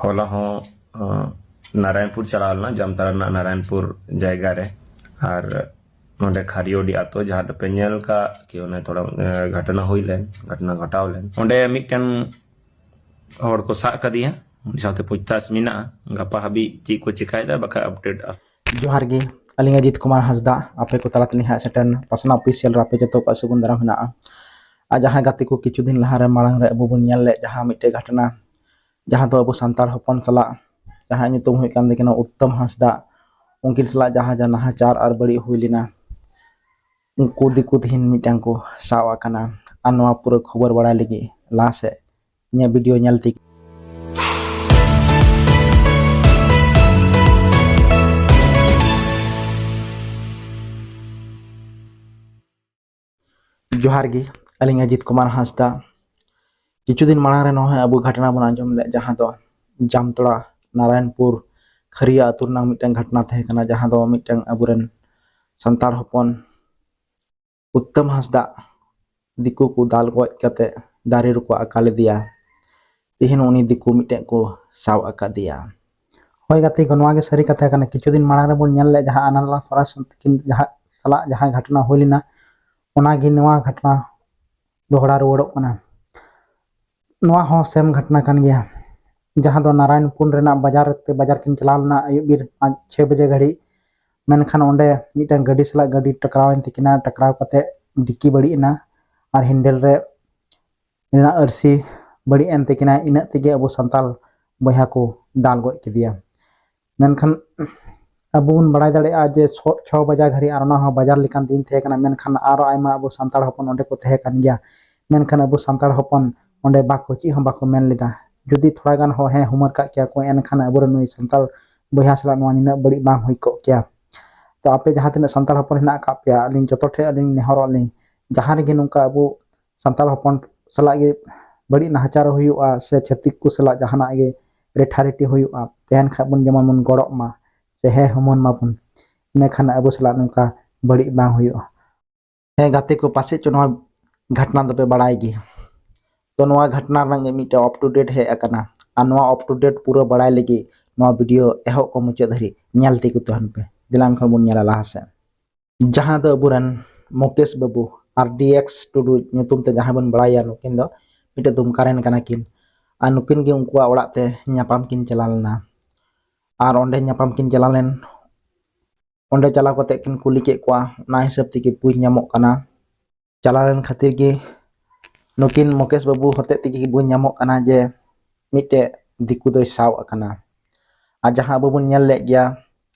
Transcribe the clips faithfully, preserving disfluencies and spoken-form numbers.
ᱦᱚᱞᱟ ᱦᱚᱸ ᱱᱟᱨᱟᱭᱚᱱᱯᱩᱨ ᱪᱟᱞᱟᱣ ᱞᱮᱱᱟ, ᱡᱟᱢᱛᱟᱲᱟ ᱨᱮᱱᱟᱜ ᱱᱟᱨᱟᱭᱚᱱᱯᱩᱨ ᱡᱟᱭᱜᱟ ᱨᱮ᱾ ᱟᱨ ᱱᱚᱰᱮ ᱠᱷᱟᱨᱤᱭᱚᱰᱤ ᱟᱛᱳ, ᱡᱟᱦᱟᱸ ᱫᱚᱯᱮ ᱧᱮᱞ ᱠᱟᱜ ᱠᱤ, ᱚᱱᱮ ᱛᱷᱚᱲᱟ ᱜᱷᱟᱴᱱᱟ ᱦᱩᱭ ᱞᱮᱱ, ᱜᱷᱟᱴᱱᱟ ᱜᱷᱚᱴᱟᱣ ᱞᱮᱱ, ᱚᱸᱰᱮ ᱢᱤᱫᱴᱮᱱ ᱦᱚᱲ ᱠᱚ ᱥᱟᱵ ᱠᱟᱫᱮᱭᱟ᱾ ᱩᱱᱤ ᱥᱟᱶᱛᱮ ᱯᱩᱪᱷᱛᱟᱪᱷ ᱢᱮᱱᱟᱜᱼᱟ᱾ ᱜᱟᱯᱟ ᱦᱟᱹᱵᱤᱡ ᱪᱮᱫ ᱠᱚ ᱪᱮᱠᱟᱭᱮᱫᱟ, ᱵᱟᱠᱷᱟᱡ ᱟᱯᱰᱮᱴ᱾ ᱡᱚᱦᱟᱨ ᱜᱮ, ᱟᱹᱞᱤᱧ ᱟᱡᱤᱛ ᱠᱩᱢᱟᱨ ᱦᱟᱸᱥᱫᱟ, ᱟᱯᱮ ᱠᱚ ᱛᱟᱞᱟ ᱛᱮᱞᱤᱧ ᱦᱮᱡ ᱥᱮᱴᱮᱨ ᱯᱟᱥᱱᱟ ᱚᱯᱷᱤᱥᱤᱭᱟᱞ ᱨᱮ ᱟᱯᱮ ᱡᱚᱛᱚ ᱠᱚᱣᱟᱜ ᱥᱟᱹᱜᱩᱱ ᱫᱟᱨᱟᱢ ᱦᱮᱱᱟᱜᱼᱟ᱾ ᱟᱨ ᱡᱟᱦᱟᱸᱭ ᱜᱟᱛᱮ ᱠᱚ ᱠᱤᱪᱷᱩ ᱫᱤᱱ ᱞᱟᱦᱟᱨᱮ ᱢᱟᱲᱟᱝ ᱨᱮ ᱟᱵᱚ ᱵᱚᱱ ᱧᱮᱞ ᱞᱮᱫ ᱡᱟᱦᱟᱸ ᱢᱤᱫᱴᱮᱡ ᱜᱷᱚᱴᱚᱱᱟ, ᱡᱟᱦᱟᱸ ᱫᱚ ᱟᱵᱚ ᱥᱟᱱᱛᱟᱲ ᱦᱚᱯᱚᱱ ᱥᱟᱞᱟᱜ, ᱡᱟᱦᱟᱸᱭᱟᱜ ᱧᱩᱛᱩᱢ ᱦᱩᱭᱩᱜ ᱠᱟᱱ ᱛᱟᱹᱠᱤᱱᱟ ᱩᱛᱛᱚᱢ ᱦᱟᱸᱥᱫᱟ, ᱩᱱᱠᱤᱱ ᱥᱟᱞᱟᱜ ᱡᱟᱦᱟᱸ ᱡᱟᱦᱟᱸ ᱱᱟᱦᱟᱪᱟᱨ ᱟᱨ ᱵᱟᱹᱲᱤᱡ ᱦᱩᱭ ᱞᱮᱱᱟ, ᱩᱱᱠᱩ ᱫᱤᱠᱩ ᱛᱮᱦᱮᱧ ᱢᱤᱫᱴᱟᱝ ᱠᱚ ᱥᱟᱵ ᱟᱠᱟᱱᱟ᱾ ᱟᱨ ᱱᱚᱣᱟ ᱯᱩᱨᱟᱹ ᱠᱷᱚᱵᱚᱨ ᱵᱟᱲᱟᱭ ᱞᱟᱹᱜᱤᱫ ᱞᱟᱦᱟ ᱥᱮᱫ ᱤᱧᱟᱹᱜ ᱵᱷᱤᱰᱤᱭᱳ ᱧᱮᱞ ᱴᱷᱤᱠ᱾ ᱡᱚᱦᱟᱨ ᱜᱮ, ᱟᱹᱞᱤᱧ ᱟᱡᱤᱛ ᱠᱩᱢᱟᱨ ᱦᱟᱸᱥᱫᱟ᱾ ᱠᱤᱪᱷᱩ ᱫᱤᱱ ᱢᱟᱲᱟᱝ ᱨᱮ ᱱᱚᱜᱼᱚᱭ ᱟᱵᱚ ᱜᱷᱚᱴᱚᱱᱟ ᱵᱚᱱ ᱟᱸᱡᱚᱢ ᱞᱮᱫ, ᱡᱟᱦᱟᱸ ᱫᱚ ᱡᱟᱢᱛᱚᱲᱟ ᱱᱟᱨᱟᱭᱚᱱᱯᱩᱨ ᱠᱷᱟᱹᱨᱤᱭᱟ ᱟᱹᱛᱩ ᱨᱮᱱᱟᱜ ᱢᱤᱫᱴᱟᱝ ᱜᱷᱚᱴᱚᱱᱟ ᱛᱟᱦᱮᱸ ᱠᱟᱱᱟ, ᱡᱟᱦᱟᱸ ᱫᱚ ᱢᱤᱫᱴᱟᱝ ᱟᱵᱚᱨᱮᱱ ᱥᱟᱱᱛᱟᱲ ᱦᱚᱯᱚᱱ ᱩᱛᱛᱚᱢ ᱦᱟᱸᱥᱫᱟ ᱫᱤᱠᱩ ᱠᱚ ᱫᱟᱞ ᱜᱚᱡ ᱠᱟᱛᱮ ᱫᱟᱨᱮ ᱨᱮᱠᱚ ᱟᱠᱟ ᱞᱮᱫᱮᱭᱟ᱾ ᱛᱮᱦᱮᱧ ᱩᱱᱤ ᱫᱤᱠᱩ ᱢᱤᱫᱴᱮᱱ ᱠᱚ ᱥᱟᱵ ᱟᱠᱟᱫᱮᱭᱟ᱾ ᱦᱳᱭ ᱜᱟᱛᱮ ᱠᱚ, ᱱᱚᱣᱟ ᱜᱮ ᱥᱟᱹᱨᱤ ᱠᱟᱛᱷᱟ ᱠᱟᱱᱟ᱾ ᱠᱤᱪᱷᱩ ᱫᱤᱱ ᱢᱟᱲᱟᱝ ᱨᱮᱵᱚᱱ ᱧᱮᱞ ᱞᱮᱫ ᱡᱟᱦᱟᱸ ᱟᱱᱟᱱᱫᱟ ᱥᱚᱨᱮᱱ ᱛᱟᱹᱠᱤᱱ ᱡᱟᱦᱟᱸ ᱥᱟᱞᱟᱜ ᱡᱟᱦᱟᱸ ᱜᱷᱚᱴᱚᱱᱟ ᱦᱩᱭ ᱞᱮᱱᱟ, ᱚᱱᱟᱜᱮ ᱱᱚᱣᱟ ᱜᱷᱚᱴᱚᱱᱟ ᱫᱚᱦᱲᱟ ᱨᱩᱣᱟᱹᱲᱚᱜ ᱠᱟᱱᱟ᱾ ᱱᱚᱣᱟ ᱦᱚᱸ ᱥᱮᱢ ᱜᱷᱚᱴᱚᱱᱟ ᱠᱟᱱ ᱜᱮᱭᱟ, ᱡᱟᱦᱟᱸ ᱫᱚ ᱱᱟᱨᱟᱭᱚᱱᱯᱩᱨ ᱨᱮᱱᱟᱜ ᱵᱟᱡᱟᱨ ᱛᱮ, ᱵᱟᱡᱟᱨ ᱠᱤᱱ ᱪᱟᱞᱟᱣ ᱞᱮᱱᱟ ᱟᱹᱭᱩᱵ ᱵᱮᱨ ᱯᱟᱸᱪ ᱪᱷᱚᱭ ᱵᱟᱡᱮ ᱜᱷᱟᱹᱲᱤᱡ᱾ ᱢᱮᱱᱠᱷᱟᱱ ᱚᱸᱰᱮ ᱢᱤᱫᱴᱟᱝ ᱜᱟᱹᱰᱤ ᱥᱟᱞᱟᱜ ᱜᱟᱹᱰᱤ ᱴᱟᱠᱨᱟᱣ ᱮᱱ ᱛᱟᱹᱠᱤᱱᱟ, ᱴᱟᱠᱨᱟᱣ ᱠᱟᱛᱮ ᱰᱤᱠᱤ ᱵᱟᱹᱲᱤᱡ ᱮᱱᱟ ᱟᱨ ᱦᱮᱱᱰᱮᱞ ᱨᱮ ᱨᱮᱱᱟᱜ ᱟᱹᱨᱥᱤ ᱵᱟᱹᱲᱤᱡ ᱮᱱ ᱛᱟᱹᱠᱤᱱᱟ᱾ ᱤᱱᱟᱹᱜ ᱛᱮᱜᱮ ᱟᱵᱚ ᱥᱟᱱᱛᱟᱲ ᱵᱚᱭᱦᱟ ᱠᱚ ᱫᱟᱞ ᱜᱚᱡ ᱠᱮᱫᱮᱭᱟ᱾ ᱢᱮᱱᱠᱷᱟᱱ ᱟᱵᱚ ᱵᱚᱱ ᱵᱟᱲᱟᱭ ᱫᱟᱲᱮᱭᱟᱜᱼᱟ ᱡᱮ ᱪᱷᱚ, ᱪᱷᱚ ᱵᱟᱡᱟ ᱜᱷᱟᱹᱲᱤᱡ, ᱟᱨ ᱚᱱᱟ ᱦᱚᱸ ᱵᱟᱡᱟᱨ ᱞᱮᱠᱟᱱ ᱫᱤᱱ ᱛᱟᱦᱮᱸ ᱠᱟᱱᱟ, ᱢᱮᱱᱠᱷᱟᱱ ᱟᱨᱚ ᱟᱭᱢᱟ ᱟᱵᱚ ᱥᱟᱱᱛᱟᱲ ᱦᱚᱯᱚᱱ ᱚᱸᱰᱮ ᱠᱚ ᱛᱟᱦᱮᱸ ᱠᱟᱱ ᱜᱮᱭᱟ᱾ ᱢᱮᱱᱠᱷᱟᱱ ᱟᱵᱚ ᱥᱟᱱᱛᱟᱲ ᱦᱚᱯᱚᱱ ᱚᱸᱰᱮ ᱵᱟᱠᱚ, ᱪᱮᱫ ᱦᱚᱸ ᱵᱟᱠᱚ ᱢᱮᱱ ᱞᱮᱫᱟ᱾ ᱡᱩᱫᱤ ᱛᱷᱚᱲᱟ ᱜᱟᱱ ᱦᱚᱸ ᱦᱮᱸ ᱦᱩᱢᱟᱹᱨ ᱠᱟᱜ ᱠᱮᱭᱟ ᱠᱚ, ᱮᱱᱠᱷᱟᱱ ᱟᱵᱚᱨᱮᱱ ᱱᱩᱭ ᱥᱟᱱᱛᱟᱲ ᱵᱚᱭᱦᱟ ᱥᱟᱞᱟᱜ ᱱᱚᱣᱟ ᱱᱤᱱᱟᱹᱜ ᱵᱟᱹᱲᱤᱡ ᱵᱟᱝ ᱦᱩᱭ ᱠᱚᱜ ᱠᱮᱭᱟ᱾ ᱛᱚ ᱟᱯᱮ ᱡᱟᱦᱟᱸ ᱛᱤᱱᱟᱹᱜ ᱥᱟᱱᱛᱟᱲ ᱦᱚᱯᱚᱱ ᱦᱮᱱᱟᱜ ᱟᱠᱟᱫ ᱯᱮᱭᱟ, ᱟᱹᱞᱤᱧ ᱡᱚᱛᱚ ᱴᱷᱮᱱ ᱟᱹᱞᱤᱧ ᱱᱮᱦᱚᱨᱚᱜ ᱟᱹᱞᱤᱧ, ᱡᱟᱦᱟᱸ ᱨᱮᱜᱮ ᱱᱚᱝᱠᱟ ᱟᱵᱚ ᱥᱟᱱᱛᱟᱲ ᱦᱚᱯᱚᱱ ᱥᱟᱞᱟᱜ ᱜᱮ ᱵᱟᱹᱲᱤᱡ ᱱᱟᱦᱟᱪᱟᱨ ᱦᱩᱭᱩᱜᱼᱟ ᱥᱮ ᱪᱷᱟᱹᱛᱤᱠ ᱠᱚ ᱥᱟᱞᱟᱜ ᱡᱟᱦᱟᱱᱟᱜ ᱜᱮ ᱨᱮᱴᱷᱟᱨᱮᱴᱤ ᱦᱩᱭᱩᱜᱼᱟ, ᱛᱟᱦᱮᱱ ᱠᱷᱟᱡ ᱵᱚᱱ ᱡᱮᱢᱚᱱ ᱵᱚᱱ ᱜᱚᱲᱚᱜ ᱢᱟ ᱥᱮ ᱦᱮᱸ ᱦᱩᱢᱟᱹᱱ ᱢᱟᱵᱚᱱ, ᱤᱱᱟᱹᱠᱷᱟᱱ ᱟᱵᱚ ᱥᱟᱞᱟᱜ ᱱᱚᱝᱠᱟ ᱵᱟᱹᱲᱤᱡ ᱵᱟᱝ ᱦᱩᱭᱩᱜᱼᱟ᱾ ᱦᱮᱸ ᱜᱟᱛᱮ ᱠᱚ, ᱯᱟᱥᱮᱡ ᱪᱚ ᱱᱚᱣᱟ ᱜᱷᱚᱴᱚᱱᱟ ᱫᱚᱯᱮ ᱵᱟᱲᱟᱭ ᱜᱮ᱾ ᱛᱚ ᱱᱚᱣᱟ ᱜᱷᱚᱴᱚᱱᱟ ᱨᱮᱱᱟᱜ ᱜᱮ ᱢᱤᱫᱴᱮᱱ up to date ᱦᱮᱡ ᱟᱠᱟᱱᱟ᱾ ᱟᱨ ᱱᱚᱣᱟ up to date ᱯᱩᱨᱟᱹ ᱵᱟᱲᱟᱭ ᱞᱟᱹᱜᱤᱫ ᱱᱚᱣᱟ video ᱮᱦᱚᱵ ᱠᱷᱚᱱ ᱢᱩᱪᱟᱹᱫ ᱫᱷᱟᱹᱨᱤᱡ ᱧᱮᱞ ᱛᱤᱸᱜᱩ ᱛᱟᱦᱮᱱ ᱯᱮ᱾ ᱫᱮᱞᱟ ᱮᱱᱠᱷᱟᱱ ᱵᱚᱱ ᱧᱮᱞᱟ ᱞᱟᱦᱟ ᱥᱮᱫ᱾ ᱡᱟᱦᱟᱸ ᱫᱚ ᱟᱵᱚᱨᱮᱱ ᱢᱩᱠᱮᱥ ᱵᱟᱹᱵᱩ R D X ᱴᱩᱰᱩ ᱧᱩᱛᱩᱢ ᱛᱮ ᱡᱟᱦᱟᱸᱭ ᱵᱚᱱ ᱵᱟᱲᱟᱭᱟ, ᱱᱩᱠᱤᱱ ᱫᱚ ᱢᱤᱫᱴᱮᱡ ᱫᱩᱢᱠᱟ ᱨᱮᱱ ᱠᱟᱱᱟ ᱠᱤᱱ᱾ ᱟᱨ ᱱᱩᱠᱤᱱ ᱜᱮ ᱩᱱᱠᱩᱣᱟᱜ ᱚᱲᱟᱜ ᱛᱮ ᱧᱟᱯᱟᱢ ᱠᱤᱱ ᱪᱟᱞᱟᱣ ᱞᱮᱱᱟ᱾ ᱟᱨ ᱚᱸᱰᱮ ᱧᱟᱯᱟᱢ ᱠᱤᱱ ᱪᱟᱞᱟᱣ ᱞᱮᱱ, ᱚᱸᱰᱮ ᱪᱟᱞᱟᱣ ᱠᱟᱛᱮ ᱠᱤᱱ ᱠᱩᱞᱤ ᱠᱮᱫ ᱠᱚᱣᱟ, ᱚᱱᱟ ᱦᱤᱥᱟᱹᱵ ᱛᱮᱜᱮ ᱵᱩᱡᱽ ᱧᱟᱢᱚᱜ ᱠᱟᱱᱟ᱾ ᱪᱟᱞᱟᱣ ᱞᱮᱱ ᱠᱷᱟᱹᱛᱤᱨ ᱜᱮ ᱱᱩᱠᱤᱱ ᱢᱩᱠᱮᱥ ᱵᱟᱹᱵᱩ ᱦᱚᱛᱮᱡ ᱛᱮᱜᱮ ᱵᱩᱡᱽ ᱧᱟᱢᱚᱜ ᱠᱟᱱᱟ ᱡᱮ ᱢᱤᱫᱴᱮᱡ ᱫᱤᱠᱩ ᱫᱚᱭ ᱥᱟᱵ ᱟᱠᱟᱱᱟ᱾ ᱟᱨ ᱡᱟᱦᱟᱸ ᱟᱵᱚ ᱵᱚᱱ ᱧᱮᱞ ᱞᱮᱫ ᱜᱮᱭᱟ,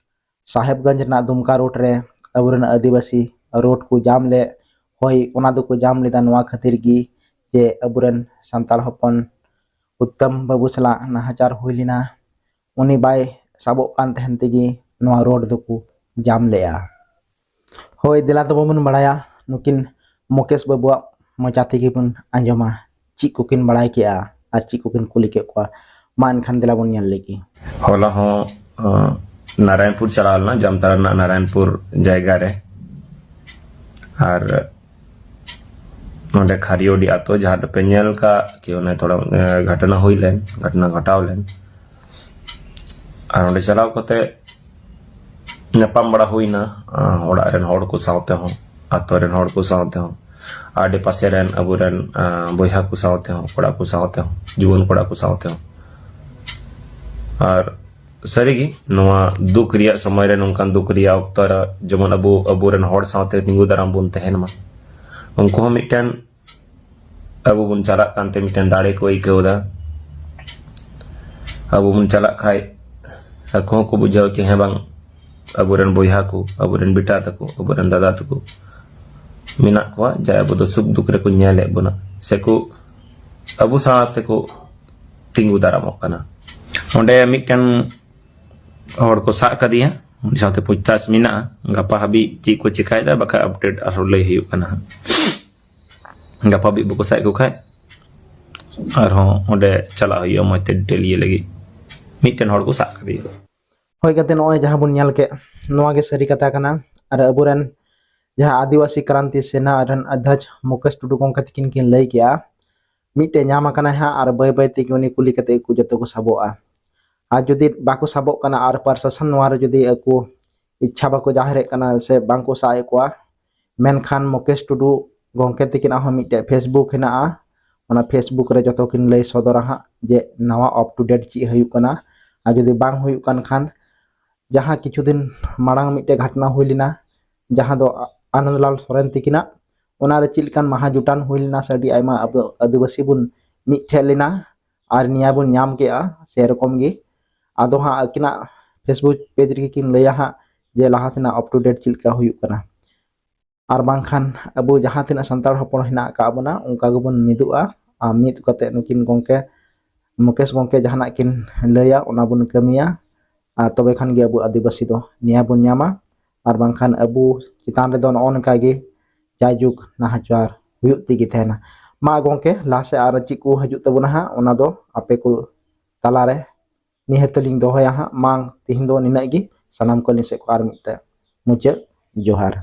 ᱥᱟᱦᱮᱵᱽᱜᱚᱸᱡᱽ ᱨᱮᱱᱟᱜ ᱫᱩᱢᱠᱟ road ᱨᱮ ᱟᱵᱚᱨᱮᱱ ᱟᱹᱫᱤᱵᱟᱹᱥᱤ road ᱠᱚ ᱡᱟᱢ ᱞᱮᱫ, ᱦᱳᱭ, ᱚᱱᱟ ᱫᱚᱠᱚ ᱡᱟᱢ ᱞᱮᱫᱟ ᱱᱚᱣᱟ ᱠᱷᱟᱹᱛᱤᱨ ᱜᱮ ᱡᱮ ᱟᱵᱚᱨᱮᱱ ᱥᱟᱱᱛᱟᱲ ᱦᱚᱯᱚᱱ ᱩᱛᱛᱚᱢ ᱵᱟᱹᱵᱩ ᱥᱟᱞᱟᱜ ᱱᱟᱦᱟᱪᱟᱨ ᱦᱩᱭ ᱞᱮᱱᱟ᱾ ᱩᱱᱤ ᱵᱟᱭ ᱥᱟᱵᱚᱜ ᱠᱟᱱ ᱛᱟᱦᱮᱱ ᱛᱮᱜᱮ ᱱᱚᱣᱟ road ᱫᱚᱠᱚ ᱡᱟᱢ ᱞᱮᱫᱼᱟ᱾ ᱦᱳᱭ, ᱫᱮᱞᱟ ᱛᱚᱵᱮ ᱵᱚᱱ ᱵᱟᱲᱟᱭᱟ, ᱱᱩᱠᱤᱱ ᱢᱩᱠᱮᱥ ᱵᱟᱹᱵᱩᱣᱟᱜ ᱢᱚᱪᱟ ᱛᱮᱜᱮ ᱵᱚᱱ ᱟᱸᱡᱚᱢᱟ ᱪᱮᱫ ᱠᱚᱠᱤᱱ ᱵᱟᱲᱟᱭ ᱠᱮᱜᱼᱟ ᱟᱨ ᱪᱮᱫ ᱠᱚᱠᱤᱱ ᱠᱩᱞᱤ ᱠᱮᱫ ᱠᱚᱣᱟ᱾ ᱢᱟ ᱮᱱᱠᱷᱟᱱ ᱫᱮᱞᱟ ᱵᱚᱱ ᱧᱮᱞ ᱞᱮᱜᱮ᱾ ᱦᱚᱞᱟ ᱦᱚᱸ ᱱᱟᱨᱟᱭᱚᱱᱯᱩᱨ ᱪᱟᱞᱟᱣ ᱞᱮᱱᱟ, ᱡᱟᱢᱛᱟᱲᱟ ᱨᱮᱱᱟᱜ ᱱᱟᱨᱟᱭᱚᱱᱯᱩᱨ ᱡᱟᱭᱜᱟ ᱨᱮ᱾ ᱟᱨ ᱱᱚᱰᱮ ᱠᱷᱟᱨᱤᱭᱚᱰᱤ ᱟᱛᱳ, ᱡᱟᱦᱟᱸ ᱫᱚᱯᱮ ᱧᱮᱞ ᱠᱟᱜ ᱠᱤ, ᱚᱱᱮ ᱛᱷᱚᱲᱟ ᱜᱷᱚᱴᱚᱱᱟ ᱦᱩᱭ ᱞᱮᱱ, ᱜᱷᱚᱴᱚᱱᱟ ᱜᱷᱚᱴᱟᱣ ᱞᱮᱱ᱾ ᱟᱨ ᱚᱸᱰᱮ ᱪᱟᱞᱟᱣ ᱠᱟᱛᱮ ᱧᱟᱯᱟᱢ ᱵᱟᱲᱟ ᱦᱩᱭᱱᱟ ᱚᱲᱟᱜ ᱨᱮᱱ ᱦᱚᱲ ᱠᱚ ᱥᱟᱶᱛᱮ ᱦᱚᱸ, ᱟᱛᱳ ᱨᱮᱱ ᱦᱚᱲ ᱠᱚ ᱥᱟᱶᱛᱮ ᱦᱚᱸ, ᱟᱰᱮ ᱯᱟᱥᱮ ᱨᱮᱱ ᱟᱵᱚᱨᱮᱱ ᱵᱚᱭᱦᱟ ᱠᱚ ᱥᱟᱶᱛᱮ ᱦᱚᱸ, ᱠᱚᱲᱟ ᱠᱚ ᱥᱟᱶᱛᱮ ᱦᱚᱸ, ᱡᱩᱣᱟᱹᱱ ᱠᱚᱲᱟ ᱠᱚ ᱥᱟᱶᱛᱮ ᱦᱚᱸ᱾ ᱟᱨ ᱥᱟᱹᱨᱤᱜᱮ ᱱᱚᱣᱟ ᱫᱩᱠ ᱨᱮᱭᱟᱜ ᱥᱚᱢᱚᱭ ᱨᱮ, ᱱᱚᱝᱠᱟᱱ ᱫᱩᱠ ᱨᱮᱭᱟᱜ ᱚᱠᱛᱚ ᱨᱮ ᱡᱮᱢᱚᱱ ᱟᱵᱚ ᱟᱵᱚᱨᱮᱱ ᱦᱚᱲ ᱥᱟᱶᱛᱮ ᱛᱤᱸᱜᱩ ᱫᱟᱨᱟᱢ ᱵᱚᱱ ᱛᱟᱦᱮᱱ ᱢᱟ, ᱩᱱᱠᱩ ᱦᱚᱸ ᱢᱤᱫᱴᱮᱱ ᱟᱵᱚ ᱵᱚᱱ ᱪᱟᱞᱟᱜ ᱠᱟᱱᱛᱮ ᱢᱤᱫᱴᱮᱱ ᱫᱟᱲᱮ ᱠᱚ ᱟᱹᱭᱠᱟᱹᱣ ᱮᱫᱟ᱾ ᱟᱵᱚ ᱵᱚᱱ ᱪᱟᱞᱟᱜ ᱠᱷᱟᱡ ᱟᱠᱚ ᱦᱚᱸᱠᱚ ᱵᱩᱡᱷᱟᱹᱣᱟ ᱠᱤ ᱦᱮᱸ ᱵᱟᱝ, ᱟᱵᱚᱨᱮᱱ ᱵᱚᱭᱦᱟ ᱠᱚ, ᱟᱵᱚᱨᱮᱱ ᱵᱮᱴᱟ ᱛᱟᱠᱚ, ᱟᱵᱚᱨᱮᱱ ᱫᱟᱫᱟ ᱛᱟᱠᱚ ᱢᱮᱱᱟᱜ ᱠᱚᱣᱟ, ᱡᱟᱦᱟᱸᱭ ᱟᱵᱚ ᱫᱚ ᱥᱩᱠ ᱫᱩᱠ ᱨᱮᱠᱚ ᱧᱮᱞᱮᱫ ᱵᱚᱱᱟ, ᱥᱮᱠᱚ ᱟᱵᱚ ᱥᱟᱶ ᱛᱮᱠᱚ ᱛᱤᱸᱜᱩ ᱫᱟᱨᱟᱢᱚᱜ ᱠᱟᱱᱟ᱾ ᱚᱸᱰᱮ ᱢᱤᱫᱴᱮᱱ ᱦᱚᱲ ᱠᱚ ᱥᱟᱵ ᱠᱟᱫᱮᱭᱟ, ᱩᱱᱤ ᱥᱟᱶᱛᱮ ᱯᱩᱪᱷᱛᱟᱪᱷ ᱢᱮᱱᱟᱜᱼᱟ᱾ ᱜᱟᱯᱟ ᱦᱟᱹᱵᱤᱡ ᱪᱮᱫ ᱠᱚ ᱪᱮᱠᱟᱭᱮᱫᱟ, ᱵᱟᱠᱷᱟᱡ update ᱟᱨᱦᱚᱸ ᱞᱟᱹᱭ ᱦᱩᱭᱩᱜ ᱠᱟᱱᱟ ᱦᱟᱸᱜ᱾ ᱜᱟᱯᱟ ᱦᱟᱹᱵᱤᱡ ᱵᱟᱠᱚ ᱥᱟᱵ ᱠᱚ ᱠᱷᱟᱡ ᱟᱨᱦᱚᱸ ᱚᱸᱰᱮ ᱪᱟᱞᱟᱜ ᱦᱩᱭᱩᱜᱼᱟ ᱢᱚᱡᱽ ᱛᱮ detail ᱤᱭᱟᱹ ᱞᱟᱹᱜᱤᱫ᱾ ᱢᱤᱫᱴᱮᱱ ᱦᱚᱲ ᱠᱚ ᱥᱟᱵ ᱠᱟᱫᱮᱭᱟ᱾ ᱦᱳᱭ ᱜᱟᱛᱮ, ᱱᱚᱜᱼᱚᱭ ᱡᱟᱦᱟᱸ ᱵᱚᱱ ᱧᱮᱞ ᱠᱮᱫ, ᱱᱚᱣᱟ ᱜᱮ ᱥᱟᱹᱨᱤ ᱠᱟᱛᱷᱟ ᱠᱟᱱᱟ᱾ ᱟᱨ ᱟᱵᱚᱨᱮᱱ ᱡᱟᱦᱟᱸ ᱟᱹᱫᱤᱵᱟᱹᱥᱤ ᱠᱨᱟᱱᱛᱤ ᱥᱮᱱᱟ ᱨᱮᱱ ᱚᱫᱷᱭᱚᱠᱥ ᱢᱩᱠᱮᱥ ᱴᱩᱰᱩ ᱜᱚᱢᱠᱮ ᱛᱟᱹᱠᱤᱱ ᱠᱤᱱ ᱞᱟᱹᱭ ᱠᱮᱜᱼᱟ, ᱢᱤᱫᱴᱮᱡ ᱧᱟᱢ ᱟᱠᱟᱱᱟᱭ ᱦᱟᱸᱜ, ᱟᱨ ᱵᱟᱹᱭ ᱵᱟᱹᱭ ᱛᱮᱜᱮ ᱩᱱᱤ ᱠᱩᱞᱤ ᱠᱟᱛᱮ ᱠᱚ ᱡᱚᱛᱚ ᱠᱚ ᱥᱟᱵᱚᱜᱼᱟ᱾ ᱟᱨ ᱡᱩᱫᱤ ᱵᱟᱠᱚ ᱥᱟᱵᱚᱜ ᱠᱟᱱᱟ ᱟᱨ ᱯᱨᱚᱥᱟᱥᱚᱱ ᱱᱚᱣᱟ ᱨᱮ ᱡᱩᱫᱤ ᱟᱠᱚ ᱤᱪᱪᱷᱟ ᱵᱟᱠᱚ ᱡᱟᱦᱮᱨᱮᱫ ᱠᱟᱱᱟ ᱥᱮ ᱵᱟᱝ ᱠᱚ ᱥᱟᱵ ᱮᱫ ᱠᱚᱣᱟ, ᱢᱮᱱᱠᱷᱟᱱ ᱢᱩᱠᱮᱥ ᱴᱩᱰᱩ ᱜᱚᱢᱠᱮ ᱛᱤᱠᱤᱱᱟᱜ ᱦᱚᱸ ᱢᱤᱫᱴᱮᱡ Facebook ᱦᱮᱱᱟᱜᱼᱟ᱾ ᱚᱱᱟ Facebook ᱨᱮ ᱡᱚᱛᱚ ᱠᱤᱱ ᱞᱟᱹᱭ ᱥᱚᱫᱚᱨᱟ ᱦᱟᱸᱜ ᱡᱮ ᱱᱟᱣᱟ up to date ᱪᱮᱫ ᱦᱩᱭᱩᱜ ᱠᱟᱱᱟ᱾ ᱟᱨ ᱡᱩᱫᱤ ᱵᱟᱝ ᱦᱩᱭᱩᱜ ᱠᱟᱱ ᱠᱷᱟᱱ, ᱡᱟᱦᱟᱸ ᱠᱤᱪᱷᱩ ᱫᱤᱱ ᱢᱟᱲᱟᱝ ᱢᱤᱫᱴᱮᱡ ᱜᱷᱚᱴᱚᱱᱟ ᱦᱩᱭ ᱞᱮᱱᱟ, ᱡᱟᱦᱟᱸ ᱫᱚ ᱟᱱᱚᱱᱫᱞᱟᱞ ᱥᱚᱨᱮᱱ ᱛᱤᱠᱤᱱᱟᱜ, ᱚᱱᱟ ᱨᱮ ᱪᱮᱫ ᱞᱮᱠᱟᱱ ᱢᱟᱦᱟ ᱡᱩᱴᱟᱱ ᱦᱩᱭ ᱞᱮᱱᱟ ᱥᱮ ᱟᱹᱰᱤ ᱟᱭᱢᱟ ᱟᱵᱚ ᱟᱹᱫᱤᱵᱟᱹᱥᱤ ᱵᱚᱱ ᱢᱤᱫ ᱴᱷᱮᱡ ᱞᱮᱱᱟ ᱟᱨ ᱱᱤᱭᱟ ᱵᱚᱱ ᱧᱟᱢ ᱠᱮᱜᱼᱟ, ᱥᱮᱨᱚᱠᱚᱢ ᱜᱮ᱾ ᱟᱫᱚ ᱦᱟᱸᱜ ᱟᱹᱠᱤᱱᱟᱜ Facebook page ᱨᱮᱜᱮ ᱠᱤᱱ ᱞᱟᱹᱭᱟ ᱦᱟᱸᱜ ᱡᱮ ᱞᱟᱦᱟ ᱥᱮᱱᱟᱜ up to date ᱪᱮᱫ ᱞᱮᱠᱟ ᱦᱩᱭᱩᱜ ᱠᱟᱱᱟ᱾ ᱟᱨ ᱵᱟᱝᱠᱷᱟᱱ ᱟᱵᱚ ᱡᱟᱦᱟᱸ ᱛᱤᱱᱟᱹᱜ ᱥᱟᱱᱛᱟᱲ ᱦᱚᱯᱚᱱ ᱦᱮᱱᱟᱜ ᱟᱠᱟᱫ ᱵᱚᱱᱟ, ᱚᱱᱠᱟ ᱜᱮᱵᱚᱱ ᱢᱤᱫᱚᱜᱼᱟ᱾ ᱟᱨ ᱢᱤᱫ ᱠᱟᱛᱮ ᱱᱩᱠᱤᱱ ᱜᱚᱢᱠᱮ, ᱢᱩᱠᱮᱥ ᱜᱚᱢᱠᱮ ᱡᱟᱦᱟᱱᱟᱜ ᱠᱤᱱ ᱞᱟᱹᱭᱟ, ᱚᱱᱟ ᱵᱚᱱ ᱠᱟᱹᱢᱤᱭᱟ᱾ ᱟᱨ ᱛᱚᱵᱮ ᱠᱷᱟᱱ ᱜᱮ ᱟᱵᱚ ᱟᱹᱫᱤᱵᱟᱹᱥᱤ ᱫᱚ ᱱᱤᱭᱟ ᱵᱚᱱ ᱧᱟᱢᱟ᱾ ᱟᱨ ᱵᱟᱝᱠᱷᱟᱱ ᱟᱵᱚ ᱪᱮᱛᱟᱱ ᱨᱮᱫᱚ ᱱᱚᱜᱼᱚ ᱱᱚᱝᱠᱟ ᱜᱮ ᱡᱟᱭᱡᱩᱜᱽ ᱱᱟᱦᱟᱪᱟᱨ ᱦᱩᱭᱩᱜ ᱛᱮᱜᱮ ᱛᱟᱦᱮᱱᱟ᱾ ᱢᱟ ᱜᱚᱢᱠᱮ, ᱞᱟᱦᱟ ᱥᱮᱫ ᱟᱨ ᱪᱮᱫ ᱠᱚ ᱦᱤᱡᱩᱜ ᱛᱟᱵᱚᱱᱟ ᱦᱟᱸᱜ, ᱚᱱᱟ ᱫᱚ ᱟᱯᱮ ᱠᱚ ᱛᱟᱞᱟᱨᱮ ᱱᱤᱦᱟᱹᱛ ᱞᱤᱧ ᱫᱚᱦᱚᱭᱟ ᱦᱟᱸᱜ᱾ ᱢᱟ ᱛᱤᱦᱤᱧ ᱫᱚ ᱱᱤᱱᱟᱹᱜ ᱜᱮ, ᱥᱟᱱᱟᱢ ᱠᱚ ᱟᱹᱞᱤᱧ ᱥᱮᱫ ᱠᱷᱚᱱ ᱟᱨ ᱢᱤᱫᱴᱮᱡ ᱢᱩᱪᱟᱹᱫ ᱡᱚᱦᱟᱨ᱾